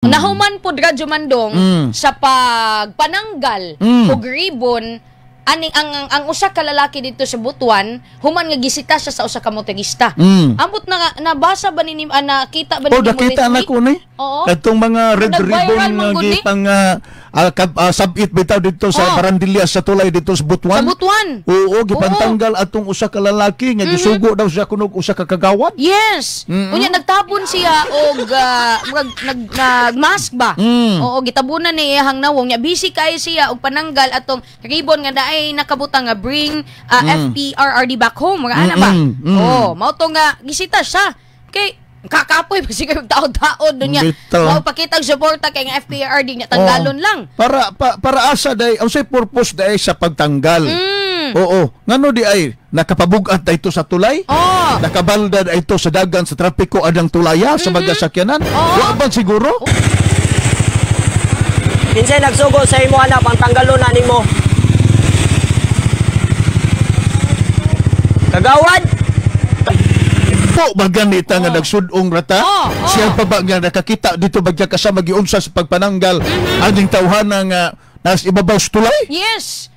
Nahuman pod, Radyo Mandong, sa pagpananggal og ribbon aning ang usa ka lalaki dito sa Butuan human nga gisita siya sa usa ka motorista. Ambot na nga, nabasa ba ni nakita ba Oh, ni mo nakita na lately? ko ni. Oo. Katong mga red Nag-viral ribbon man nga gud ni. gipang sabit bitaw dito sa Barandilla sa tulay dito sa Butuan. Sa Butuan. Oo, gipantanggal atong usa ka lalaki nga gisugo daw siya kunog usa ka kagawad. Yes. Unya nagtabon siya og murag nag nag-mask ba? Oo, gitabunan ni iyang nawong nya busy kay siya og pananggal atong ribbon nga naay nakabutang nga "Bring FPRRD back home", mga ana ba? Oh, mao to nga gisita siya. Kay kakapoy pa siguro taod-taod doon niya. Bitaw. Mao pakita og suporta kay nga FPRRD nya tanggalon lang. Para asa day, unsay purpose day sa pagtanggal? Oo, ngano di ay nakapabugat da ito sa tulay? Nakabalda da ito sa dagan sa trapiko adang tulaya sa mga sakyanan? Wa ba siguro? Kinsay nagsugo sa imo ana pang tanggalon na nimo? Kagawad? Po ba ganita nga nagsudong rata? Oo. Siya pa ba nga nakakita dito bagya kasama giunsa sa pagpananggal aning tawhana nga nas ibabaw sa tulay? Yes.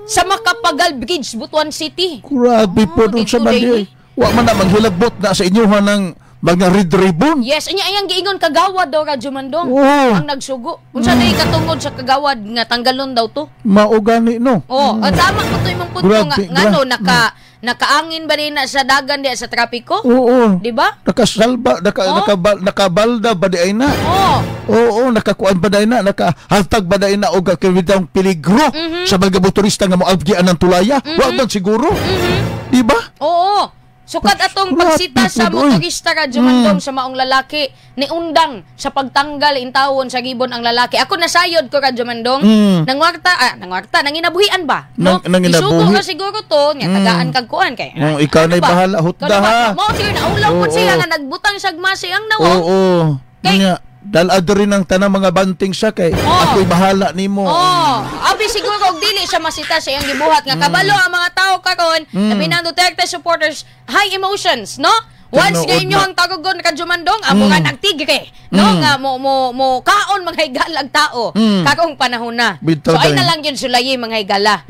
Sa Makapagal Bridge, Butuan City. Grabe po Oh, dun sa dito mandi. daily. Wa man na manghilagbot na sa inyo ng mga red ribbon. Yes, anya ayang giingon kagawad daw, Radyo Mandong. Ang nagsugo. Unsa day katungod sa kagawad nga tanggalon daw to? Mao gani, no. Oh, at tama mo to imong punto nga Grabe, ngano nakaangin ba din na sa dagan di sa trapiko? Oo. Di ba? Nakasalba, nakabalda ba di ay na? Oh. Oo, nakakuan ba di ay na? Nakahatag ba di ay na og kawidang peligro sa mga motorista nga moabgian ng tulaya? Wa man siguro. Di ba? Oo. Sukad atong Grabe pagsita sa pud, oy. motorista, Radyo Mandong, sa maong lalaki ni undang sa pagtanggal intawon sa ribbon ang lalaki. Ako nasayod ko, Radyo Mandong. Nangwarta, nangwarta, nanginabuhian ba? No? Nanginabuhi. Isugo ka siguro to, nya tagaan kag kuan kay. Oh, ikaw ano na'y ba? bahala, hutda, Ikaw na ba? ha? Mao siguro naulaw pud siya nga nagbutang siyag masi ang nawong. Oo. Nya, dalad rin ang tanang mga banting siya kay ako'y bahala nimo. Oh, abi siguro og dili siya masita sa iyang gibuhat nga kabalo ang mga tao karon, labi na ang Duterte supporters, high emotions, no? Once Tinuod nga inyo na. ang tagugon kajumandong, amo nga nagtigre, no? Nga mo kaon mga higalag tao karong panahon na. Bitaw So ay day. na lang yun sulayi mga higala.